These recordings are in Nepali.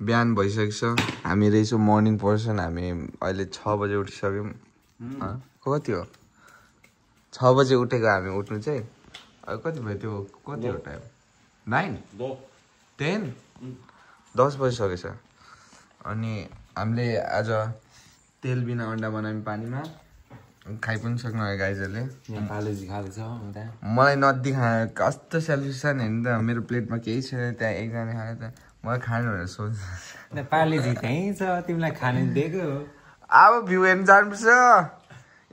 बिहान भइसकेछ हामी रहेछौँ मर्निङ पर्सन हामी अहिले 6 बजे उठिसक्यौँ कति हो 6 बजे उठेको हामी उठ्नु चाहिँ अब कति भयो त्यो कति हो टाइम 9 10 10 बजिसकेछ अनि हामीले आज तेल बिना अन्डा बनायौँ पानीमा खाइ पनि सक्नु भयो गाइजहरूले मलाई नदिखाए कस्तो सेल्फिस छ नि त मेरो प्लेटमा केही छैन त्यहाँ एकजना खायो त मलाई खानु भनेर सोच्छ पालेजी त्यहीँ छ तिमीलाई खानु दिएको अब भ्यू हेर्नु जानुपर्छ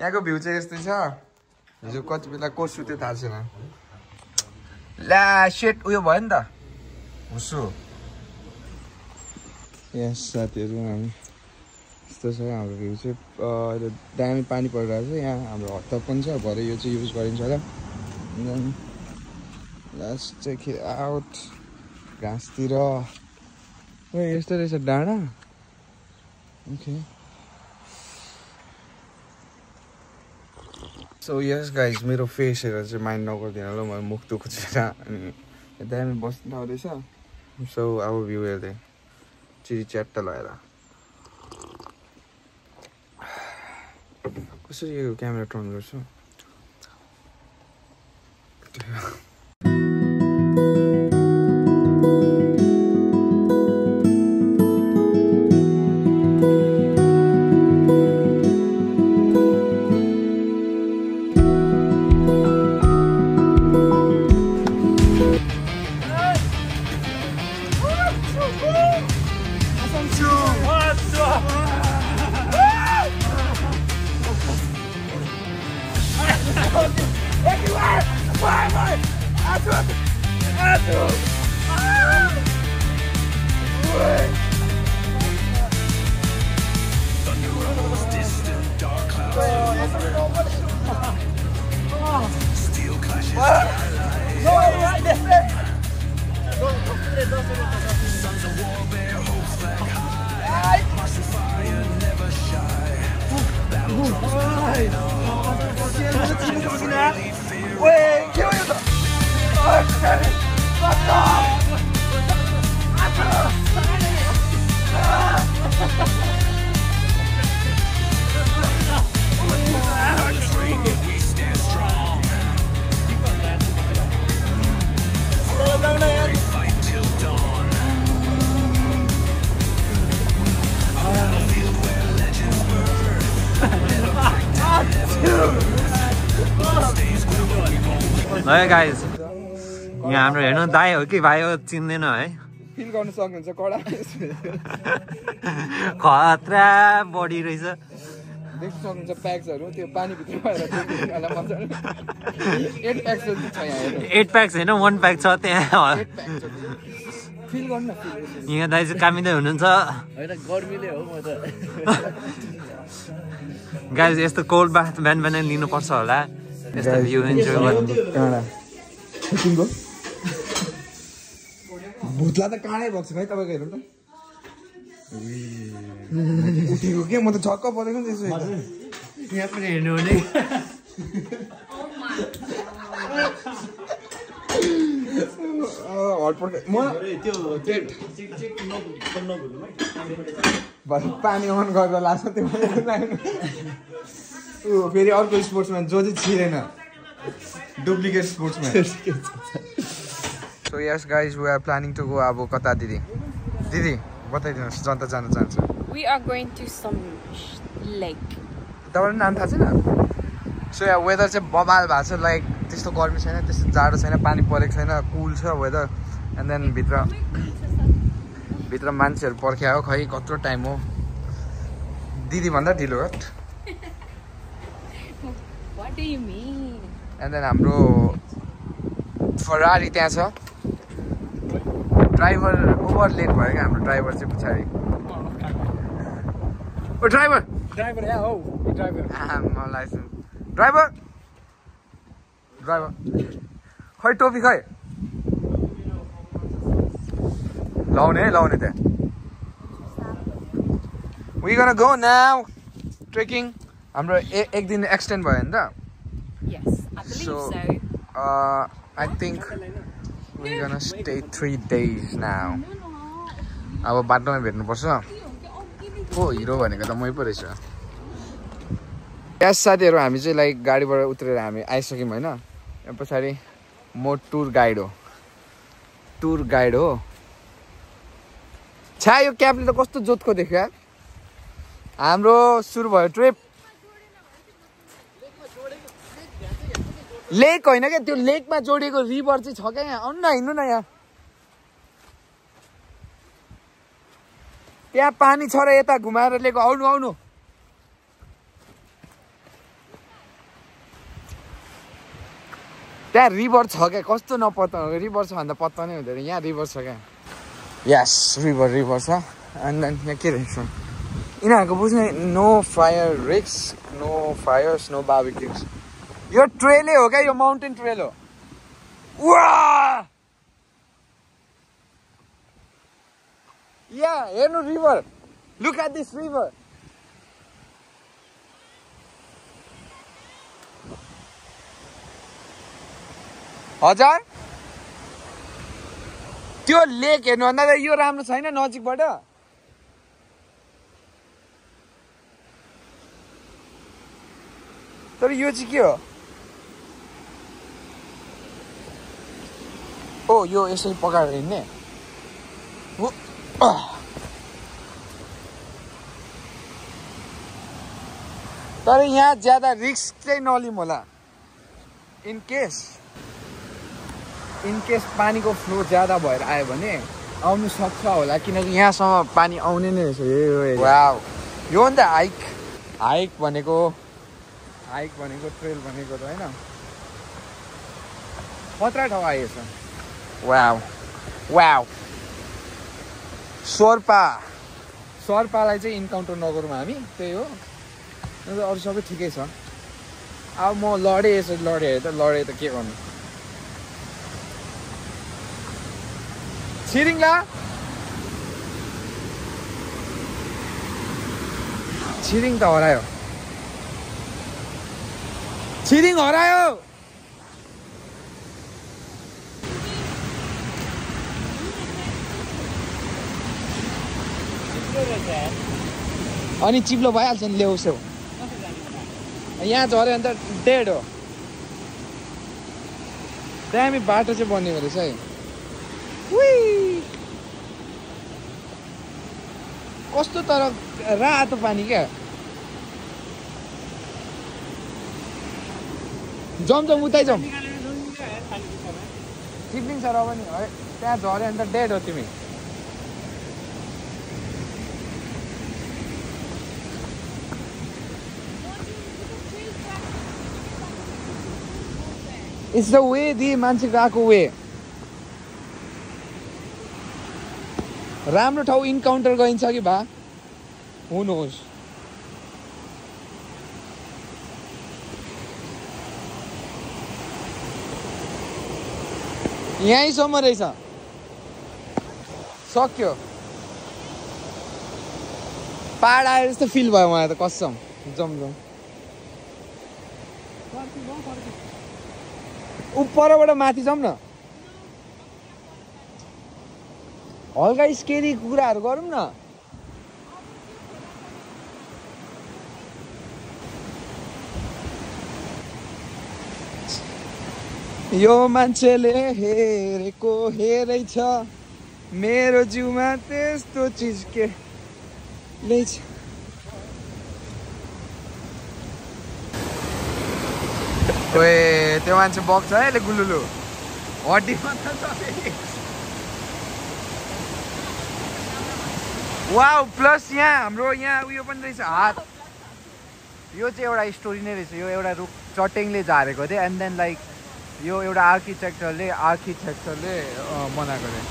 यहाँको भ्यू चाहिँ यस्तै छ हिजो कति बेला को सुत्यो थाहा छैन ला सेट उयो भयो नि त हुसु यस साथीहरू हामी यस्तो छ हाम्रो भ्यू चाहिँ अहिले दामी पानी परिरहेको छ यहाँ हाम्रो हत्तब पनि छ भरे यो चाहिँ युज गरिन्छ होला लास्ट चाहिँ आउट घाँसतिर यस्तो रहेछ डाँडा ओके सो यस गाइज मेरो फेस हेरेर चाहिँ माइन्ड नगरिदिनु होला मलाई मुख दुख्छ अनि यता हामी बस्नु आउँदैछ सो अब भ्यू हेर्दै चिरी च्याट्ट लगाएर कसरी यो क्यामेरा टर्न गर्छु है गाइस यहाँ हाम्रो हेर्नु दाइ हो कि भाइ हो चिन्दैन है फिल गर्न सक्नुहुन्छ कडा खतरा बडी रहेछ देख्न सक्नुहुन्छ प्याक्सहरू त्यो पानी भित्र भएर 8 प्याक्स छ यहाँ 8 प्याक्स हैन 1 प्याक छ त्यहाँ फिल गर्नु यहाँ दाइ चाहिँ कामिँदै हुनुहुन्छ हैन गर्मीले हो म त गाइस यस्तो कोल्ड बाथ बिहान बिहान लिनुपर्छ होला यस्तो भ्यू इन्जोय गर्नु काँडा तिम्रो भुतला त काँडै भएको छ है तपाईँको हेर्नु त उठेको के म त छक्क परेको नि त्यसो यहाँ पनि हेर्नु हुने हटपट म पानी अन गरेर लाग्छ त्यो फेरि अर्को स्पोर्ट्सम्यान जो चाहिँ छिरेन duplicate sportsman so yes guys we are planning to go अब कता दिदी बताइदिनुहोस् जनता जान चाहन्छ We are going to some lake. तपाईँलाई नाम थाहा छैन सो यहाँ वेदर चाहिँ बबाल भएको छ लाइक त्यस्तो गर्मी छैन त्यस्तो जाडो छैन पानी परेको छैन कुल छ वेदर एन्ड देन भित्र मान्छेहरू पर्ख्या हो खै कत्रो टाइम हो दिदी भन्दा ढिलो हो What do you mean? And then हाम्रो फरारी त्यहाँ छ ड्राइभर ओभर लेट भयो क्या हाम्रो ड्राइभर चाहिँ पछाडि ओ ड्राइभर यहाँ हो ड्राइभर लाइसेन्स ड्राइभर खै टोपी खै लाउने त्यहाँ वी गना गो नाउ ट्रेकिङ हाम्रो एक दिन एक्सटेन्ड भयो नि त Yes, I believe so. I think we're gonna stay 3 days now. अब बाटोमा भेट्नुपर्छ ओ हिरो भनेको त मै पो रहेछ यस साथीहरु हामी चाहिँ लाइक गाडीबाट उत्रेर हामी आइसक्यौं हैन यहाँ पछाडी म टुर गाइड हो छा यो क्यापले त कस्तो जोतको देख्यो हाम्रो सुरु भयो ट्रिप लेक होइन क्या त्यो लेकमा जोडिएको रिभर चाहिँ छ क्या यहाँ आउनु न हिँड्नु न यहाँ त्यहाँ पानी छ र यता घुमाएर लिएको आउनु आउनु त्यहाँ रिभर छ क्या कस्तो नपत्ता रिभर छ भन्दा पत्ता नै हुँदैन यहाँ रिभर छ क्या यस रिभर छ अनि यहाँ के रहेछ यिनीहरूको बुझ्ने no fire risk no fires no barbecues यो ट्रेलै हो क्या यो माउन्टेन ट्रेल हो वाह या हेर्नु river look at this river हजार त्यो लेक हेर्नु भन्दा त यो राम्रो छैन नजिकबाट तर यो चाहिँ के हो ओ यो यसरी पकाएर हिँड्ने तर यहाँ ज्यादा रिस्क चाहिँ नलिउँ होला इन केस पानीको फ्लो ज्यादा भएर आयो भने आउनु सक्छ होला किनकि यहाँसम्म पानी आउने नै रहेछ वाउ यो हो नि त हाइक भनेको ट्रेल भनेको त होइन खतरा ठाउँ आइएछ वाउ सर्पालाई चाहिँ इन्काउन्टर नगरौँ हामी त्यही हो अरू सबै ठिकै छ अब म लडेँ त के गर्नु छिरिङला छिरिङ त हरायो अनि चिप्लो भइहाल्छ नि ल्याउँछौ यहाँ झऱ्यो भने त डेड हो दामी बाटो चाहिँ बनिएको रहेछ है कस्तो तर रातो पानी क्या जम उतै जाउँ टिप्लिङ छ र पनि त्यहाँ झऱ्यो भने त डेड हो तिमी इट्स द वे दि मान्छे गएको वे राम्रो ठाउँ इन्काउन्टर गरिन्छ कि भा हु नोज यहीँसम्म रहेछ सक्यो पहाड आएर जस्तो फिल भयो मलाई त कसम जम उपरबाट माथि जाउँ न हल्का स्केरी कुराहरू गरौँ न यो मान्छेले हेरेको हेरै छ मेरो जिउमा त्यस्तो चिज के ल्याइछ ओए त्यो मान्छे बग्छ है अहिले गुलुलु हड्डी मात्र छ वाउ प्लस यहाँ हाम्रो यहाँ उयो पनि रहेछ हात यो चाहिँ एउटा स्टोरी नै रहेछ यो एउटा रुख चट्याङले झारेको थियो एन्ड देन लाइक यो एउटा आर्किटेक्चरले बनाएको रे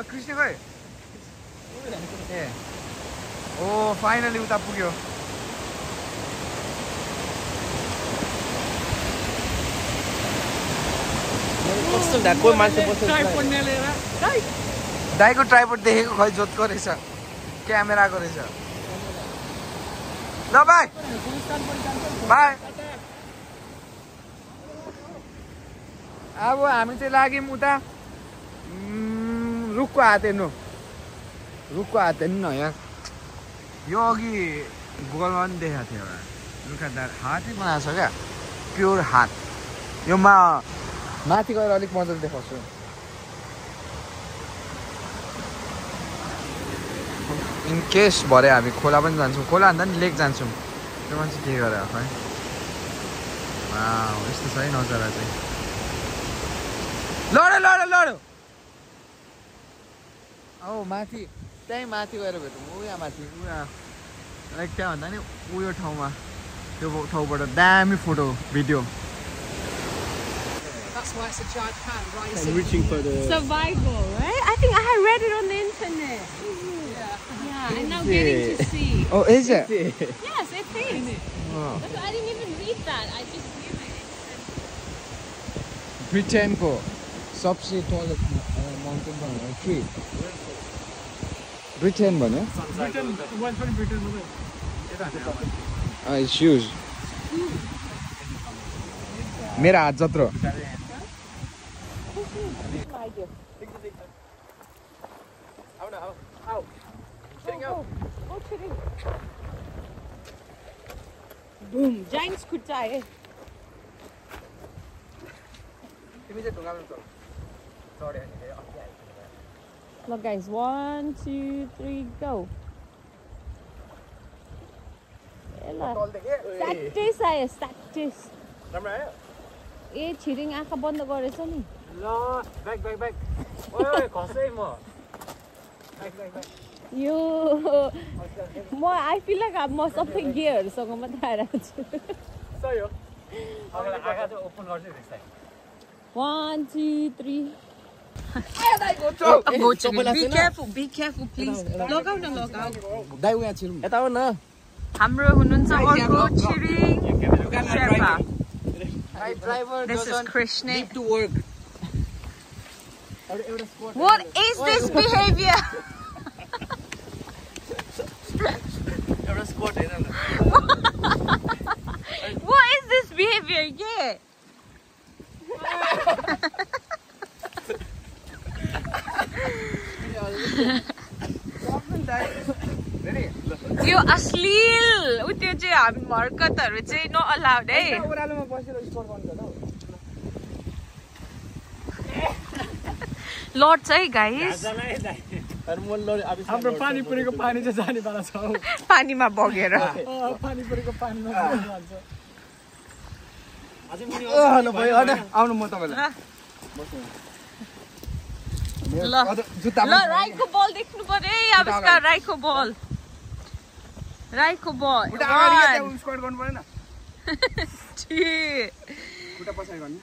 कृष्ण खै ए ओ फाइनली उता पुग्यो दाइको ट्राइपोड देखेको खै जोतको रहेछ क्यामेराको रहेछ ल बाई अब हामी चाहिँ लाग्यौँ उता रुखको हात हेर्नु रुखको हात हेर्नु न यहाँ यो अघि गुगलमा पनि देखाएको थियो एउटा रुखदार हातै बनाएको छ क्या प्योर हात यो माथि गएर अलिक मजाले देखाउँछु इन केस भरे हामी खोला पनि जान्छौँ खोला भन्दा नि लेक जान्छौँ त्यो मान्छे के गरेर खै यस्तो छ है नजारा चाहिँ लड्यो लड्यो लड्यो औ माथि त्यहीँ माथि गएर भेटौँ यहाँ माथि लाइक त्यहाँ भन्दा नि उयो ठाउँमा त्यो ठाउँबाट दामी photo video That's why it's a giant pan, right? I'm reaching for the... Survival, right? I think I had read it on the internet. Yeah, and now getting to see. Oh, is it? Yes, it is. That's why I didn't even read that. I just knew it. ब्रिटेनको सबसे टलेस्ट माउन्टेन भन्यो ट्री ब्रिटेन भन्यो इट्स ह्युज मेरो हात जत्रो Boom, giant skuta hai. Look guys, 1, 2, 3, go. Status आयो status. राम्रो आयो ए छिरिङ आँखा बन्द गरेछ नि ल ब्याक ब्याक ब्याक ओए खसै म यो म आई फिल लाइक म सबै गियरहरुसँग मात्र आइरहेको छु सही हो अगाडि आँखा चाहिँ ओपन गर्छु त्यसै 1 2 3 Be careful, please. लगाउ न लगाउ दाइ उहाँ छिरौँ यता आउ न हाम्रो हुनुहुन्छ अर्को Chhiring Sherpa This is Krishna. to work What is this behavior? एउटा स्क्वाट हेर न What is this behavior? Yeah. यो अश्लील उ त्यो चाहिँ हामी हरकतहरु चाहिँ नो अलाउड है ओरालोमा बसेर स्कोर गर्नु होला लड्छ है गाइस हाम्रो पानीपुरीको पानी चाहिँ जाने वाला छ पानीमा बगेर पानीपुरीको पानीमा जान्छ अझै मुनि ल भयो आउनु म तपाईलाई ल राईको बल देख्नु पर्यो है अब यसका राईको बल उता अगाडि स्कोर गर्नु पर्दैन खुट्टा पछाडि गर्नु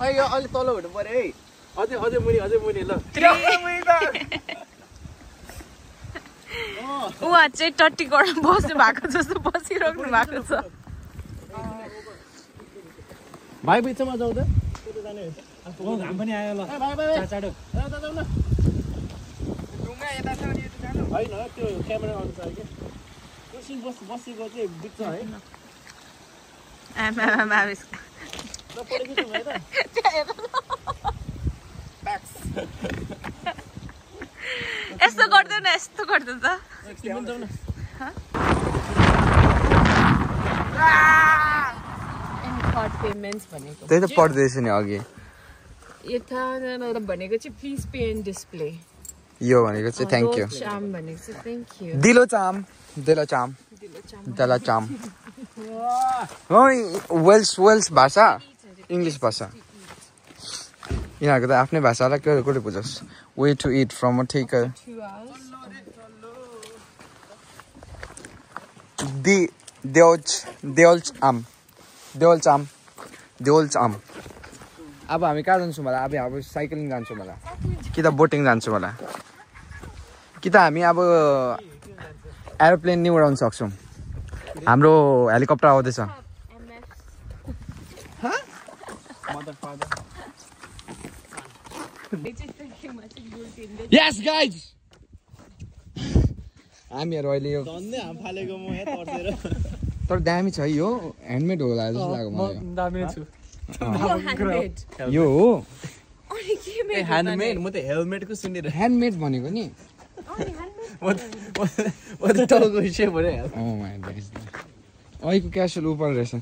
अय यो अलि तल हुनु पर्यो है अझै मुनि ल उहाँ चाहिँ टट्टी गरेर बस्नु भएको जस्तो बसिराख्नु भएको छ भाइ बिचमा जाऊ त घाम पनि आयो ल चाचाडो जाऊ न ढुङ्गा यता छ अनि यता जानु हैन त्यो क्यामेरा अनुसार के कुर्सी बसेको चाहिँ बिच है ल पढेको छु भाइ त यस्तो गर्दैन यस्तो गर्दैन त एकछिन जाऊ न कार्ड पेमेन्ट्स भनेको त्यही त पढ्दैछ नि अघि यता भनेको चाहिँ प्लिज पे एन्ड डिस्प्ले यो भनेको चाहिँ थ्याङ्क यू चाम भनेको चाहिँ थ्याङ्क यू दिलो चाम वेल्स भाषा इङ्ग्लिस भाषा यिनीहरूको त आफ्नै भाषा होला के कसले बुझोस् way to it from a ठिक देवलचाम अब हामी कहाँ जान्छौँ होला अब साइक्लिङ जान्छौँ होला कि त बोटिङ जान्छौँ होला कि त हामी अब एरोप्लेन नि उडाउन सक्छौँ हाम्रो हेलिकप्टर आउँदैछ यस गाइज हामीहरू अहिले यो धन्दै हाम फालेको म यहाँ तर्सेर तर दामी छ है यो ह्यान्डमेड होला जस्तो लाग्यो मलाई दामी छु यो हो ह्यान्डमेड म त हेलमेटको सुनेर ह्यान्डमेड भनेको नि म त टाउको विषय भयो अहिलेको क्यासुअल उपर रहेछ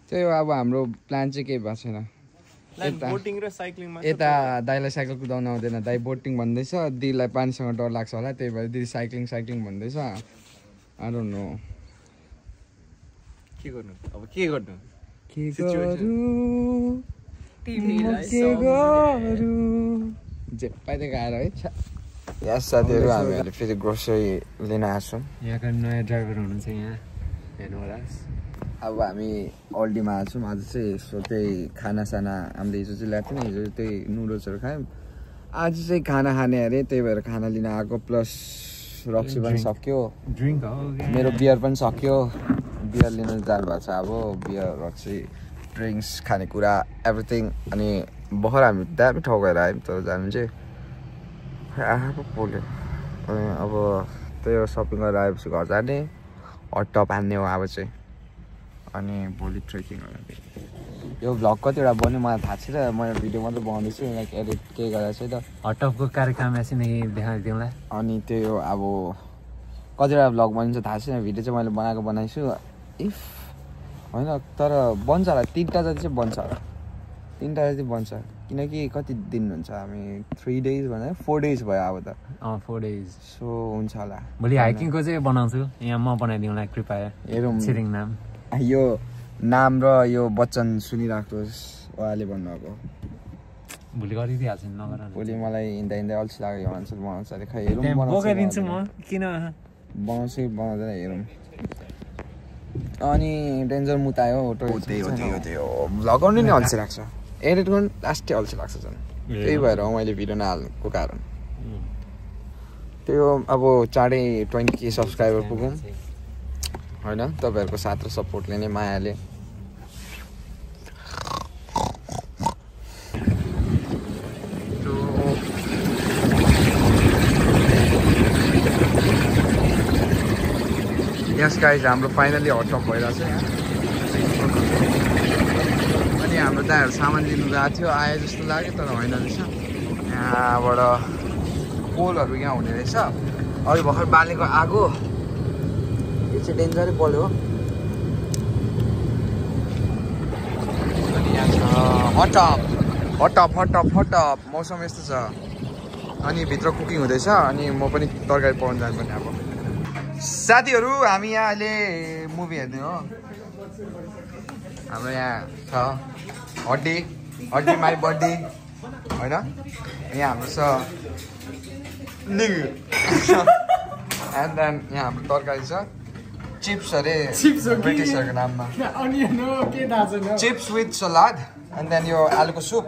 त्यही हो अब हाम्रो प्लान चाहिँ केही भएको छैन बोटिङ र साइक्लिङमा यता दाइलाई साइकल कुदाउन आउँदैन दाइ बोटिङ भन्दैछ दिदीलाई पानीसँग डर लाग्छ होला त्यही भएर दिदी साइक्लिङ भन्दैछ आई डोन्ट नो के गर्नु अब के गर्नु जे पाइदिएको आएर है यस साथीहरू हामीहरूले फेरि ग्रोसरी लिन आएको छौँ यहाँका नयाँ ड्राइभर हुनुहुन्छ यहाँ हेर्नु होला अब हामी अल्डीमा आएको छौँ आज चाहिँ यसो त्यही खानासाना हामीले हिजो चाहिँ ल्याएको थियौँ हिजो त्यही नुडल्सहरू खायौँ आज चाहिँ खाना खाने अरे त्यही भएर खाना लिन आएको प्लस रक्सी पनि सक्यो मेरो बियर पनि सक्यो बियर लिन जानुभएको छ अब बियर रक्सी ड्रिङ्क्स खानेकुरा एभ्रिथिङ अनि भर्खर हामी दामी ठाउँ गएर आयौँ तर जानु चाहिँ आफू पोल्यो अनि अब त्यही हो सपिङ गरेर आएपछि घर जाने हट टप हान्ने हो अब चाहिँ अनि भोलि ट्रेकिङ यो भ्लग कतिवटा बन्यो मलाई थाहा छैन मैले भिडियो मात्रै बनाउँदैछु लाइक एडिट केही गरेर चाहिँ त हटअपको कार्यक्रम ऐसे नै देखाइदिउँला अनि त्यही हो अब कतिवटा भ्लग बनिन्छ थाहा छैन भिडियो चाहिँ मैले बनाएको बनाइछु इफ होइन तर बन्छ होला 3टा जति चाहिँ बन्छ होला 3टा जति बन्छ किनकि कति दिन हुन्छ हामी 3 days भन्दा 4 days भयो अब त 4 days सो हुन्छ होला भोलि हाइकिङको चाहिँ बनाउँछु यहाँ म बनाइदिउँला कृपया हेरौँ छिरिङ नाम यो नाम र यो वचन सुनिराख्नुहोस् उहाँले भन्नुभएको भोलि गरिदिइहाल्छ नि नगर भोलि मलाई हिँड्दा अल्छी लाग्यो भन्छ बनाउँछ अरे खै हेरौँ बोकाइदिन्छु म किन बनाउँछ कि बनाउँदैन हेरौँ अनि डेन्जर मुतायो त्यही हो भ्लग गर्नु नि अल्छी लाग्छ एडिट गर्नु लास्टै अल्छी लाग्छ झन् त्यही भएर मैले भिडियो नहाल्नुको कारण त्यही हो अब चाँडै 20K सब्सक्राइबर पुगौँ होइन तपाईँहरूको साथ र सपोर्टले नै मायाले यस गाइज हाम्रो फाइनली हटअप भइरहेछ अनि हाम्रो दाइहरू सामान लिनु गएको थियो आए जस्तो लाग्यो तर होइन रहेछ यहाँबाट पोलहरू यहाँ हुने रहेछ अघि भर्खर बालेको आगो यो चाहिँ डेन्जरै पोल हो अनि यहाँ छ हटअप मौसम यस्तो छ अनि भित्र कुकिङ हुँदैछ अनि म पनि तरकारी पकाउनु जानुपर्ने अब साथीहरू हामी यहाँ अहिले मुभी हेर्ने हो हाम्रो यहाँ छ हड्डी माई बर्थडे होइन यहाँ हाम्रो छ एन्ड देन यहाँ हाम्रो तरकारी छ चिप्स अरे ब्रिटिसहरूको नाममा chips with salad and then यो आलुको सुप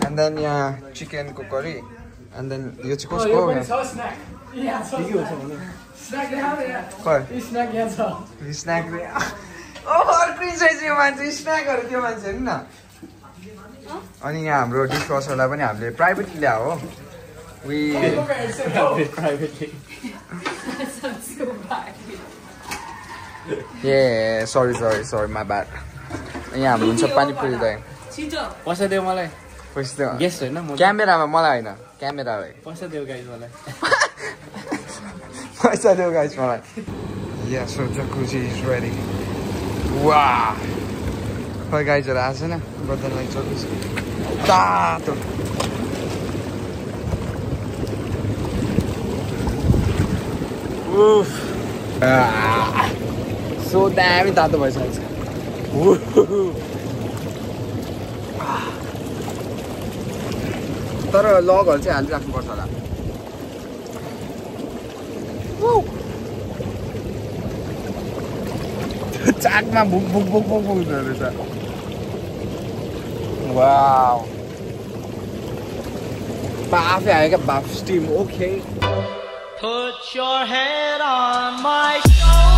एन्ड देन यहाँ चिकनको करी एन्ड देन यो चाहिँ कसको हो स्न्याक मान्छे स्न्याकहरू त्यो मान्छे हेर्नु न अनि यहाँ हाम्रो डिसवासरलाई पनि हामीले प्राइभेटली ल्यायो हो ए सरी माई ब्याड यहाँ हाम्रो हुन्छ पानीपुरी दाइ पैसा देऊ मलाई पैसा देऊ गेस्ट होइन क्यामेरामा मलाई होइन क्यामेरालाई पैसा देऊ गाइस मलाई पैसा देऊ गाइस मलाई Yeah, so jacuzzi is ready. Wow! खै गाइजहरू आएको छैन गर्दनलाई जक्कुजी तातो सो दामी तातो भइसकेको छ तर लगहरू चाहिँ हालिराख्नुपर्छ होला चाकमा भुक हुँदो रहेछ वाउ आफै आयो क्या बाफ steam okay Put your head on my shoulder.